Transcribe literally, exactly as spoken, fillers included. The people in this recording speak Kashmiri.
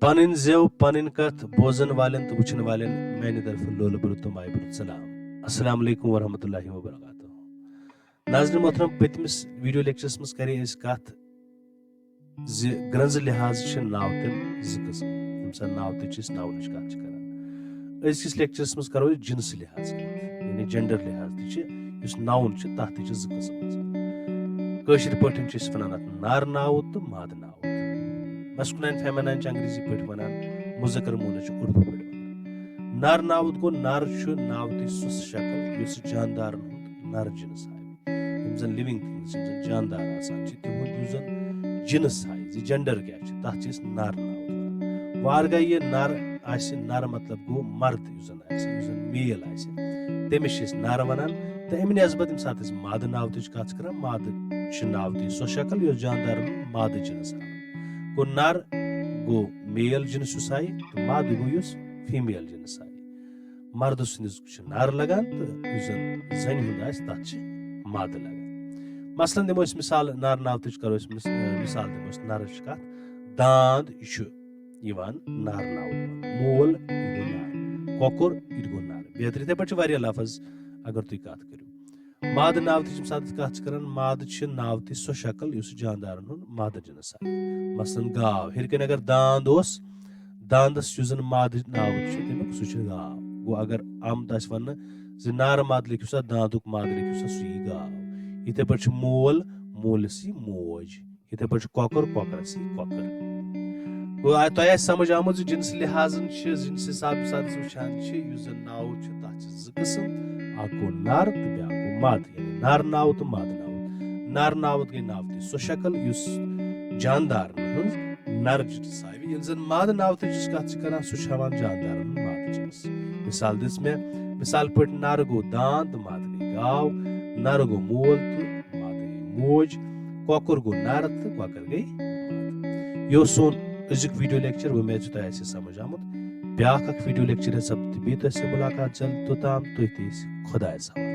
پنٕنۍ زٮ۪و، پنٕنۍ کتھ بوزن والٮ۪ن تہٕ وٕچھن والٮ۪ن میانہِ طرفہٕ لولہٕ بُرٕ تہٕ مایہِ بُرٕ سلام۔ السلام علیکم ورحمۃ اللہ وبرکاتہ۔ ناظرین محترم، پٔتمِس ویڈیو لیکچرس منٛز کرے أسۍ کتھ زِ گرٛنٛزٕ لحاظ چھِ ناوتن زٕ قٕسم۔ ییٚمہِ ساتہٕ ناوتٕچ أسۍ ناونٕچ کتھ چھِ کران، أزکِس لیکچرس منٛز کرو أسۍ جنسہٕ لحاظ کتھ، یعنی جینڈر لحاظ تہِ چھِ، یُس ناوُن چھُ تتھ تہِ چھِ زٕ قٕسم آسان۔ کٲشِر پٲٹھۍ چھِ أسۍ ونان اتھ نر ناوُت تہٕ مادٕ ناوُت۔ مسکولائن فیمینائن چھِ انگریزی پٲٹھۍ ونان، مذکر مونث چھُ اردو پٲٹھۍ ونان۔ نر ناوُت گوٚو، نر چھُ ناوتٕچ سُہ شکل یُس جاندارن ہُنٛد نر جنس ہاوِ، یِم زن لِونگ تھنگز، یِم زن جاندار آسان چھِ، تِہُنٛد یُس زن جنس ہاوِ، زِ جینڈر کیٛاہ چھُ، تتھ چھِ أسۍ نر ناوُت ونان۔ وارٕ گٔے یہِ نر آسہِ، نر مطلب گوٚو مرد یُس زن آسہِ، یُس زن میل آسہِ، تٔمِس چھِ أسۍ نر ونان۔ تہٕ امہِ نسبت ییٚمہِ ساتہٕ أسۍ مادٕ ناوتٕچ کتھ چھِ کران، مادٕ چھِ ناوتٕچ سۄ شکل یۄس جاندارن ہُنٛد مادٕ جنس ہاوِ۔ گوٚو نر گوٚو میل جنس یُس ہاوِ، تہٕ مادٕ گوٚو یُس فیمیل جنس ہاوِ۔ مردٕ سٕنٛدِس چھُ نر لگان تہٕ یُس زن زنہِ ہُنٛد آسہِ تتھ چھِ مادٕ لگان۔ مثلاً دِمو أسۍ مثال، نر ناوتٕچ کرو أسۍ مِس-، مثال دِمو أسۍ نرٕچ کتھ۔ داند، یہِ چھُ یِوان نر ناوُت۔ مول، یہِ گوٚو نر۔ کۄکُر، یہِ تہِ گوٚو نر۔ بیترِ یِتھے پٲٹھۍ چھِ واریاہ لفظ، اگر تُہۍ کتھ کٔرِو۔ مادٕ ناوتٕچ ییٚمہِ ساتہٕ أسۍ کتھ چھِ کران، مادٕ چھِ ناوتٕچ سۄ شکل یُس جاندارن ہُنٛد مادٕ جنس آسہِ۔ مثلاً گاو، ہیٚرِ کنہِ اگر داند اوس، داندس یُس زن مادٕ ناوُت چھُ تمیُک، سُہ چھُ گاو۔ گوٚو اگر آمُت آسہِ وننہٕ زِ نارٕ مادٕ لیکھِو سا، داندُک مادٕ لیکھِو سا، سُہ یی گاو۔ یِتھے پٲٹھۍ چھُ مول، مٲلِس یی موج۔ یِتھے پٲٹھۍ چھُ کۄکُر، کۄکرس یی کۄکر۔ گوٚو آ-، تۄہہِ آسہِ سمجھ آمُت زِ جنس لحاظن چھِ، جنس حساب ییٚمہِ ساتہٕ أسۍ وٕچھان چھِ، یُس زن ناوُت چھُ، تتھ چھِ زٕ قٕسم، اکھ گوٚو نر تہٕ بیٛاکھ گوٚو مادٕ، یعنی نر ناوُت تہٕ مادٕ ناوُت۔ نر ناوُت گٔے ناوتٕچ سۄ شکل یُس جاندارن ہٕنٛز نر جنس ہاوِ۔ ییٚلہِ زن مادٕ ناوتٕچ أسۍ کتھ چھِ کران، سُہ چھُ ہاوان جاندارن ہُنٛد مادٕ جنس۔ مثال دِژ مےٚ، مثال پٲٹھۍ نر گوٚو داند تہٕ مادٕ گٔے گاو، نر گوٚو مول تہٕ مادٕ گٔے موج، کۄکُر گوٚو نر تہٕ کۄکر گٔے مادٕ۔ یہِ اوس سون أزیُک ویڈیو لیکچر، وۄمید چھِ تۄہہِ آسہِ سمجھ آمُت۔ بیٛاکھ اکھ ویڈیو لیکچر ہسا تہٕ بیٚیہِ تۄہہِ سۭتۍ مُلاقات جلد، توٚتام تُہۍ تہِ ٲسۍ خۄدایس حوالہٕ۔